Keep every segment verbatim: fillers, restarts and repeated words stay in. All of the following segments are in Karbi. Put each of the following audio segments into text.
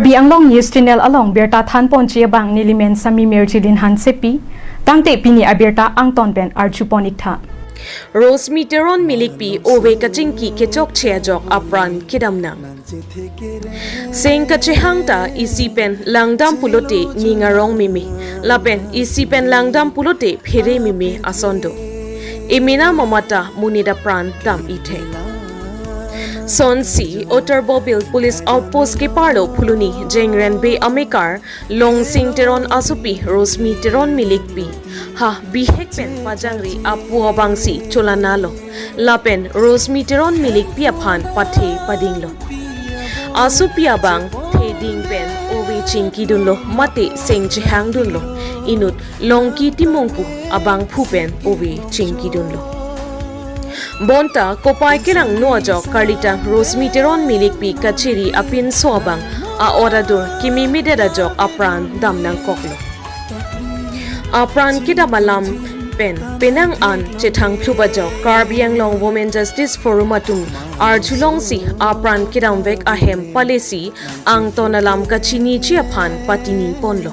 Karbi Anglong News Channel along birta thanponji abang nelimen Sami Mirjilin Hansepi, tangte pini abirta angton pen arjupon iktha. Rosmi Teron Milikpi ove kachingki kechokche ajok apran kedam nang. Seng kachehang ta isi pen langdam pulote ning arong meme, lapen isi pen langdam pulote phere meme ason do. Emena mamata monit apran dam ithek. Sonsi Uttar Bobil Police Outpost keparlo Phuloni Jengrenbe amekar Longsing Teron asopi Rosmi Teron Milikpi ha bihek pen pajangri apo abangsi cholanalo. Lapen Rosmi Teron Milikpi aphan pathe padinglo. Asopi abang theding pen ove chingkidunlo mate seng chehangdunlo. Inut Longki Timung pu abangphu pen ove chingkidunlo. Bonta kopai kelangno ajok karlitang Rosmi Teron Milikpi kachiri apinso abang a-order dur kimimedet ajok apran dam nangkoklo. Apran kedam alam pen penang an chethangphlup ajok Karbi Anglong Women Justice Forum atum arjulongsi apran kedamvek ahem palesi angton alam kachiniji aphan patini ponlo.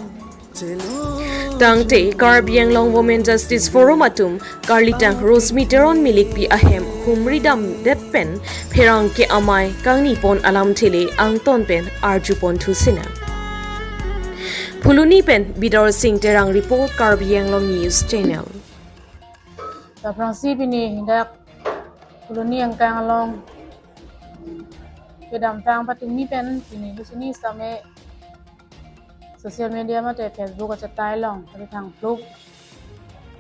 Tangte Karbi Anglong Women Justice Forum atum karlitang Rosmi Teron Milikpi ahem humri damdet pen pherangke amei kangni pon alamthe le angton pen arjupon thusinang. Phuloni pen Bidor Sing Terang report, Karbi Anglong News Channel. Aphrangsi pini hadak Phuloni angkang along kedamtang patumi pen pini lusini same social media mate Facebook achetai along kachethangphlup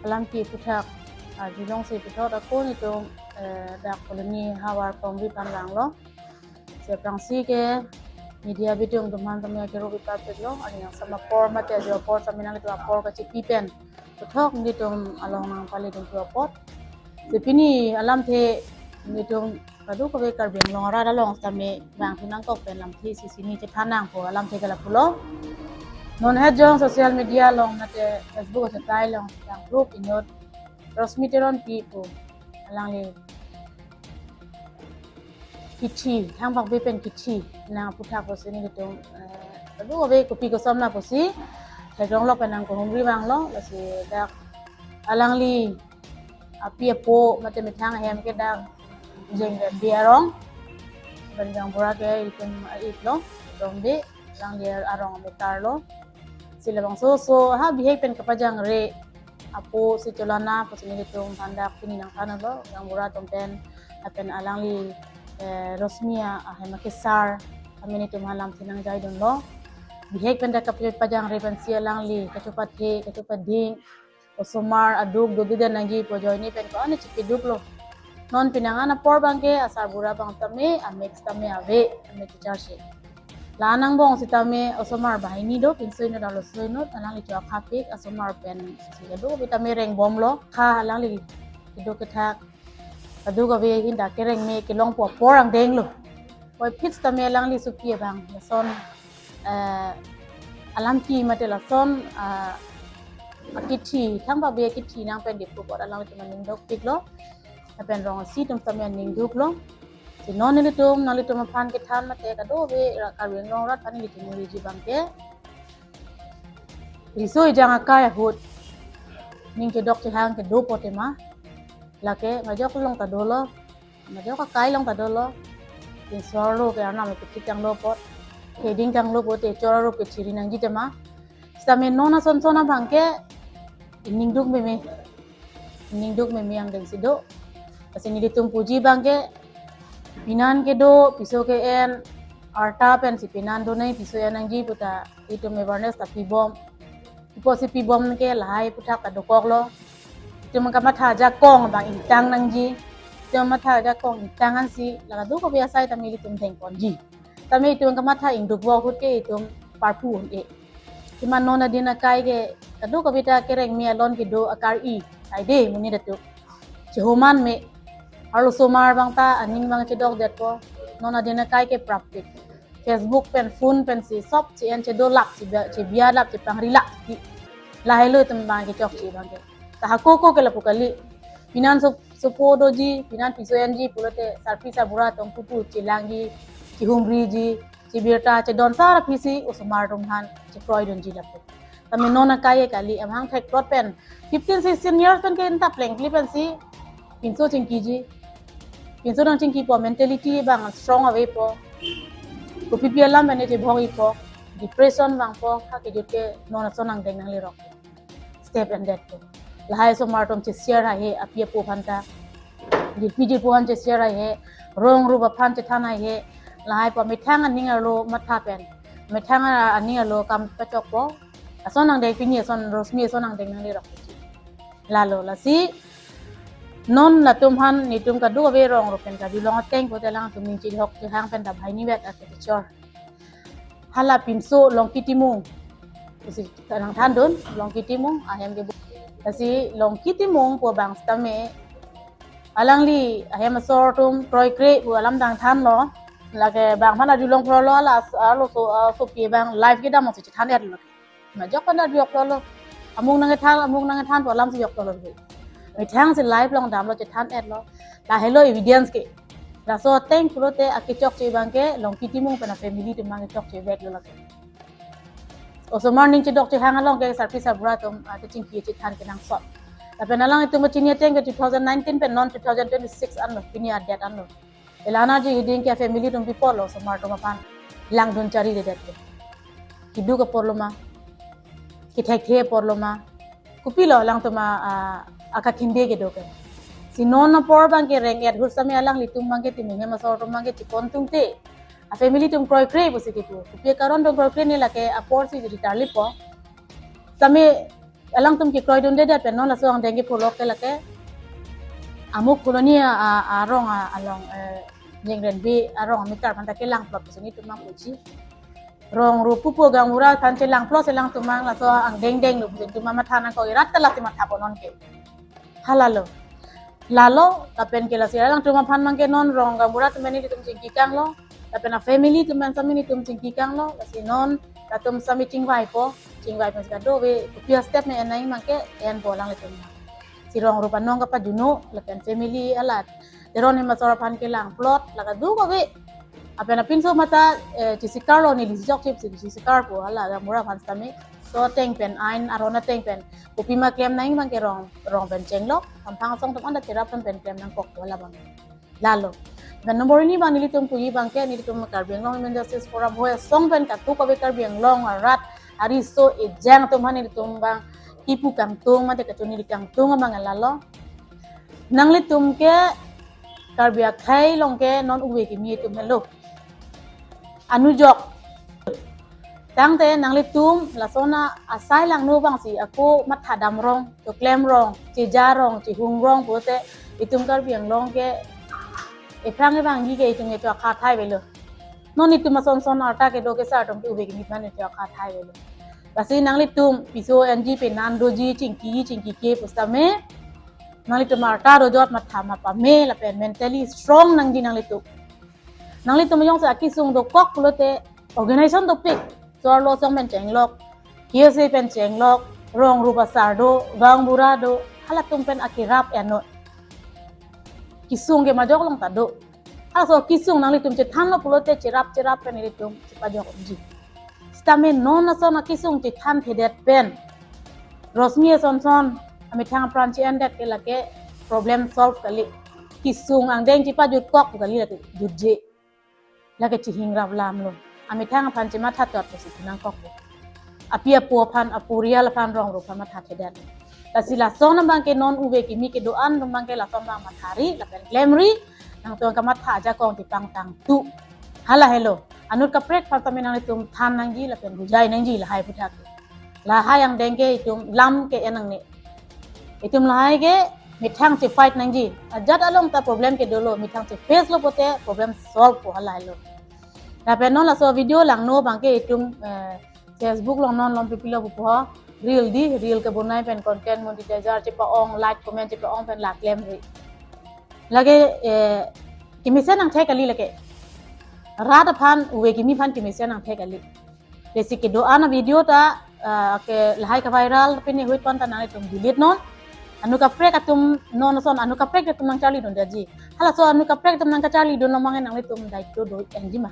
alam ke aphuthak arjulongsi puthot ako nelitum, eh, dak Phuloni havar Kongri pan vanglo. Si aphrangsi ke media bidung atum aphan tame kerup ipapetlo, aning asam apor mate ajo apor same nanglitum apor kachipi pen puthot nelitum along nangpale dun tu apot. Si pini alamthe nelitum kadokave Karbi Anglong arat along same vangthu nangkok pen lamthe isi sini chethan nangpo alamthe ke lapulo. Non het jong social media along mate Facebook achetai along kachethangphlup inut Rosmi Teronpi pu alangli kithi, thangbak be pen kithi nang aphuthak pusi nelitum, eh, kadokave kopi koson na pusi theklonglo pen nangkehumri vanglo, lasi dak alangli api apo mate methang ahem ke dak Jengrenbe arong, Banjang Bura ke itum a-iklo, Dombe, alangli arong amekarlo. Si labangso oso ha bihek pen kapajangre apo si cholana pusi nelitum aphan dak pini nangthanlo, Banjang Bura atum pen, lapen alangli, eh, Rosmi ahem akesar, amen itum aphan lamthe nangjaidunlo. Bihek pen dak kapajangre pensi alangli kachepathe, kachepading, osomar aduk dodeden nangji pu ajoine pen ko-an chipiduklo. Non penang an apor abangke asarbura abang tame, amek tame ave, amek kecharsi. La angbong sitame osomar banghini do, pinso inut arloso inut, alangli cho akhapik, asomar pensi kadokave tame rengbomlo, kha alangli kedo kethak kadokave hinda kereng me kelongpo apor angdenglo. Puvoiphit tame alangli asopi abang lason, eh, alam ke mate lason, ah, akithi, thangbak be akithi nang pen Diphu apot alanglitum aning dokpiklo. Lapen rong asi atum tame aning duklo. Si non nelitum, nanglitum aphan kethan mate kadokave ra Karbi Anglong arat aphan nelitum ningjeji abangke, riso ejang akai ahut ning chedok chehang kedo pote ma, lake majok along ta dolo, majok akai along ta dolo. Pinso arlo ke arnam ke pithik tanglo apot, theding tanglo pote chor arup ke chiri nangji tema. Sitame non ason son abangke ining duk meme, ining duk meme angdengsi do. Lasi nelitum puji abangke, penan kedo, piso ke-en, arta pensi penan donai piso en nangji puta itum awareness ta pibom. Ipo si pibom ke lahai aphuthak ta dokoklo. Itum kamatha ajakong abang ingtang nangji. Itum matha ajakong ingtang ansi la kadokave asai tame ilitum dengponji. Tame itum kamatha ingduk vo ahut ke itum parpu un-e. Itum non adin akai ke kadokave ta kereng me alon kedo akar-i. Ai de monit atum. Chehoman me. Arlosomar abang ta aning abang chedokdetpo. Non adin akai ke prapik. Facebook pen phone pensi sop che-en chedolap, chebia, chebia lap, chepangri lap ti. Lahelo itum abang kechokche abangke. Ta hako ko ke lapu kali. Penan so, sopo doji, penan piso enji pulote sarpi sarbura atum pupu chelangji, chehumriji, Birta chedon sar aphi si osomar atum aphan chekroidunji lapu. Tame non akai kali, amahang thekplot pen fifteen sixteen years pen ke anta plengpli pensi pinso chingkiji. Pinso nangchingkipo, mentality abang strong avepo. Kopipi alam pen chebhong-ipo. Depression vangpo, ha kejut ke non ason angdeng nanglirok. Step endetpo. Lahai osomar atum che-share haihe, api apo aphanta. Jirpi jirpo aphan che-share haihe, rong rup aphan chethan haihe. Lahaipo methang aning arlo matha pen, methang aning arlo kam pachokpo. Ason angdeng, pini ason, Rosmi ason angdeng nanglirok. Lalo, lasi non latum aphan nelitum kadokave rong rup pen kardom long ateng pulote alangtum ning chihok chihang pen ta banghini vet ake chor. Hala pinso Longki Timung pusi nangthandun, Longki Timung ahem ke. Lasi Longki Timung pu abang sitame alangli ahem asor atum kroikre pu alam nangthanlo. Lake bang aphan arjulong phrolo, hala as-, arloso, ah, sopi abang live kedam si chethan-etlo. Majok aphan arjulong phrolo. Amung nangkethan, amung nangkethan pu alam si joklo. Methang si live along damlo, chethan-etlo. Lahelo evidence ke. Laso ateng pulote akechokche abang ke Longki Timung pen afamily atum abang kechokche vetlo lake. Osomar ning chedok chehang along ke sarpi sarbura atum, ah, kechingki chethan kenangsot. Lapen alanglitum kachini ateng ke two thousand nineteen pen non two thousand twenty-six anlo, pini adet anlo. Elana ji hiding ke family atum pi apotlo osomar atum aphan langdun charidedet ke. Keduk aporlo ma, kethekthe aporlo ma, kopilo alangtum a, a, akakhinde kedo ke. Si non apor abang ke reng-et ahut sitame alanglitum abang ke Timung ahem asor atum abang ke chikon tungte. Afamily atum kroikre pusi kepu. Kopi akaron atum kroikre ne lake apor si jodi tarlipo. Sitame alangtum kekroidundedet pen non laso angdeng ke pholok ke lake Amuk Colony a, a, arong a, along, eh, Jengrenbi arong ameter aphanta kelangplot pusi nelitum abang puji. Rong rup pupo, gaonbura aphan chelangplot si alangtum abang laso angdeng denglo pusi nelitum abang matha nangkok, irat ta lasi mathapo non ke. Halalo. Lalo, lapen ke lasi alangtum aphan abang ke non rong gaonbura atum pen nelitum chingki kanglo. Lapen afamily atum pen sitame nelitum chingki kanglo. Lasi non latum sitame chingvaipo. Chingvai pen si kadokave kopi a-step ne en nangji abang ke enpo alanglitum. Si rong rup anong kapajuno, lapen family alat Teron ahem asor aphan kelangplot, la kadokave. Lapen apinso matha, eh, chisikarlo, neli chijok chip si chisikarpo, hala gaonbura aphan sitame. So ateng pen, ain aron ateng pen kopima klem nangji abang ke rong, rong pen chenglok, kamphang asong atum anta cherap atum pen klem nangkokpo hala abang. Lalo. Pen number hini abang nelitum puji abang ke, nelitum Karbi Anglong Women Justice Forum hoi asong pen kadokave Karbi Anglong arat ariso ejang atum aphan nelitum abang kipu kangtung mate kachoniri kangtung abang lalo. Nanglitum ke Karbi akhei along ke non ove kimi atum helo. Anujok. Tangte nanglitum lason asai langno abang si ako matha damrong, choklem rong, cheja rong, chehung rong pulote itum Karbi Anglong ke ephrang ebangji ke itum ke cho akha thai avelo. Non itum ason son arta kedo ke sar atum ke ove kimi aphan cho akha thai avelo. Lasi nanglitum piso enji pe nan doji chingki chingki ke pusitame nanglitum arta dojot matha ma pame lapen mentally strong nangji nanglitum. Nanglitum jongsi akisung dokok pulote organization dopik. Chorlo asong pen chenglok, K S A pen chenglok, rong rup asar do, gaonbura do, halatum pen akerap ennon. Kisung ke majok along ta do. Halaso kisung nanglitum chethanlo pulote cherap cherap pen ilitum chepajokji. Sitame non ason akisung chethanthedet pen Rosmi ason son amethang apran che-endet ke lake problem solve kali. Kisung angdeng chepajutkok kali, lake jutje. Lake chehing rap lamlo. Amethang aphan chematha tot pusi nangkokpo. Api apo aphan, aporial aphan, rong rup aphan mathathedet. Lasi lason abang ke non ove kimi kedo-an abang ke lason abang mathari lapen klemri, nangtum kamatha ajakong chepangtangtu. Hala helo. Anut kaprek aphan sitame nanglitum than nangji lapen bujai nangji lahai aputhak. Lahai angdeng ke itum lam ke en nangne. Itum lahai ke methang che-fight nangji. Ajat along ta problem ke dolo, methang che-face lo pulote problem solve po, hala helo. Lapen non laso video langno abang ke itum, eh, Facebook along non lom pipilo pupo, reel di, reel kebonai pen content monetizer chepa-ong, like, comment chepa-ong pen la klemri. Lake, eh, kemesen nangthek kali lake. Rat aphan, ove kimi aphan kemesen nangthek kali. Lasi kedo-an avideo ta, ah, ke lahai ka-viral pini ahut pen ta nanglitum delete non. Anut kaprek atum non ason, anut kaprek atum nangcharlidundetji. Halaso anut kaprek atum nangkacharlidun abang nanglitum daityo do enji ma.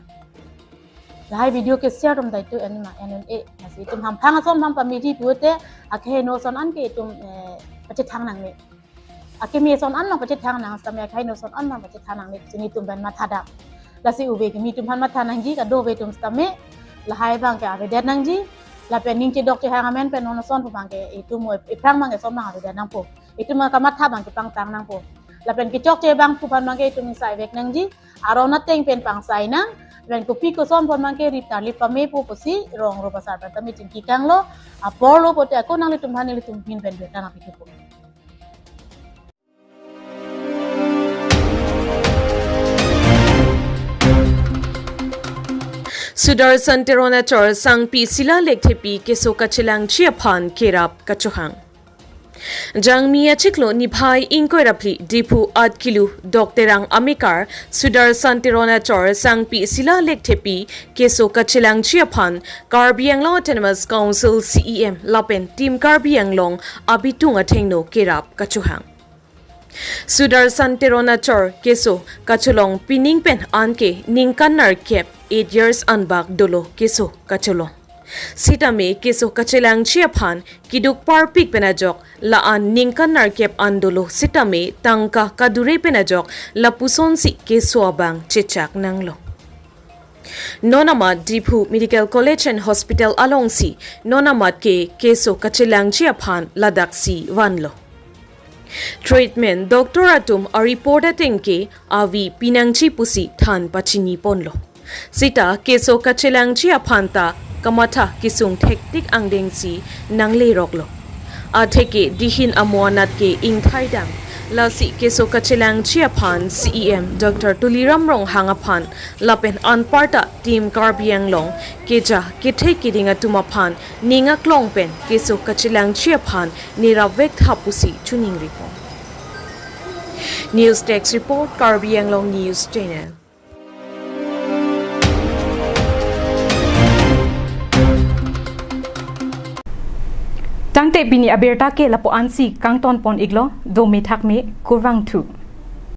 Lahai video ke share atum ta itum en ma en un-e. Lasi itum hamphang ason ham pamidi pute, akeheno ason an ke itum, eh, pachethang nangne. Akeme ason an nang pachethang nang sitame, akeheno ason an nang pachethang nangne, si nelitum pen mathadam. Lasi ove kimi atum aphan matha nangji, kadokave atum sitame, lahai abang ke avedet nangji, lapen ning chedok chehang amen pen non ason pu abang ke itum o ephrang abang ke ason abang avedet nangpo. Itum kamatha abang ke pangtang nangpo. Lapen kechokche abang pu aphan abang ke itum ingsai vek nangji, aron ateng pen pangsai nang, lapen kopi koson aphan abang ke rip tarlip pamepo pusi rong ro pasar pen tame chingki kanglo, apor lo pute ako nanglitum aphan nelitum ahin pen birta nangpithupo. Sudarshan Teron achor Sangpi Sila Lekthepi keso kachelangji aphan kerap kachohang. Jangmi achiklo niphai ingkoi ra phli Diphu Atkelu Dokterang amekar Sudarshan Teron achor Sangpi Sila Lekthepi keso kachelangji aphan Karbi Anglong Autonomous Council C E M lapen Team Karbi Anglong abitung athengno kerap kachohang. Sudarshan Teron achor keso kacholong pining pen anke ningkan nerkep, eight years anbak dolo keso kacholong. Sitame keso kachelangji aphan keduk parpik pen ajok la-an ningkan nerkep an dolo sitame tangka kadure pen ajok lapusonsi keso abang chechak nanglo. Non amat Diphu Medical College and Hospital alongsi non amat ke keso kachelangji aphan ladaksi vanlo. Treatment doctor atum a-report ateng ke avi pinangji pusi than pachini ponlo. Sita keso kachelangji aphan ta kamatha kesung thektik angdengsi nangleroklo. Atheke dihin amo anat ke ingthaidam. Lasi keso kachelangji aphan C E M Doctor Tuliram Ronghang aphan lapen anparta Team Karbi Anglong keja kethe keding atum aphan ning aklong pen keso kachelangji aphan nerap vek tha pusi choningri pon. News Desk Report, Karbi Anglong News Channel. Tangte pini abirta ke lapu-ansi kangton pon iklo, dome thakme, kurvangthu.